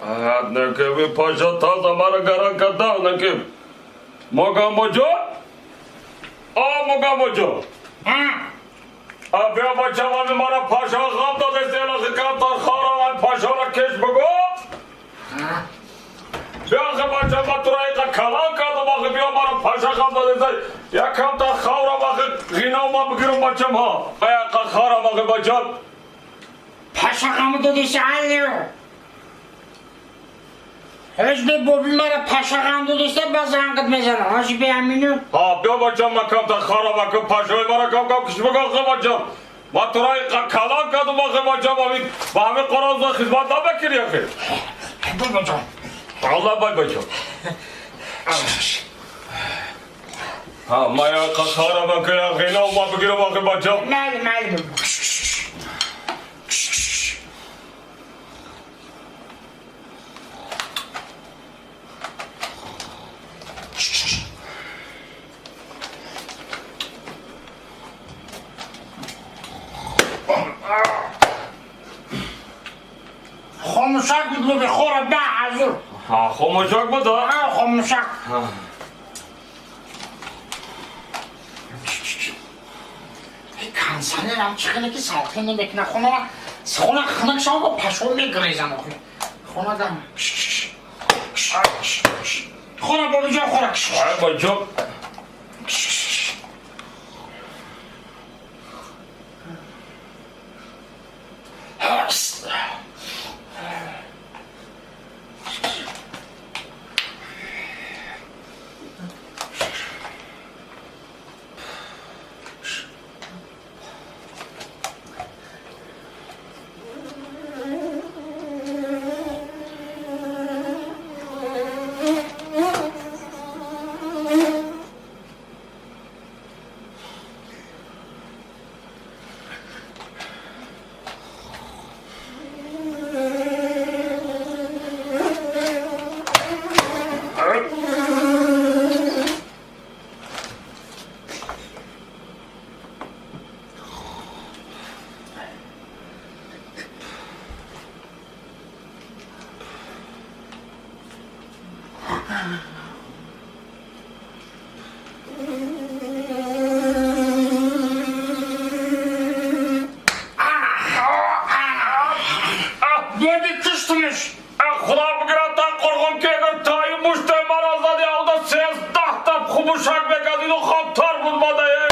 Наки паша таза мара гаран карда, наки. Могамбоҷон? А, Могамбоҷон. А бия бачам, ами мара паша ғам додест, элахи камтар харам, пашара кеш бугу. Биё ахи бачам, ма тура иқа калан кардам, ахи биё мара паша ғам додест, як камтар хаврам, ахи ғинав ма бигирам бачам ҳа. Яқа харам ахи бачам. Паша ғам додест, алло. Ҳозир боби мара паша ғам додеста, ба зангат мезанам. Ҳозир биямину. Ҳа, биё бачам, ма камтар харам, ахи пашаи мара кам кам киш бугу ахи бачам. Ма тура иқа калан кардам ахи бачам, ами ба ҳамин қороза хизмат намекунӣ ахи. Бобоҷон. Алла бай бачам. Ҳа, ма яқа харам ахи, ғинав ма бигирам ахи бачам. Майли, майли. Хомӯшак буд боби, хора ба ҳазур. Ҳа, хомӯшак буд, ҳа? Ҳа, хомӯшак. Кондиционерам чӣ хеле ки салқин намекунад. Хона хона хунук шава, бо пашо мегрезам охи. Хона дам. Хора бобиҷон, хора. Ай бачам. Боби, куштумш. Худо бигирад, та қурғон ки агар таи муште мара зади, ауда 13 та хумушак мекардиду хабтар буд мадае.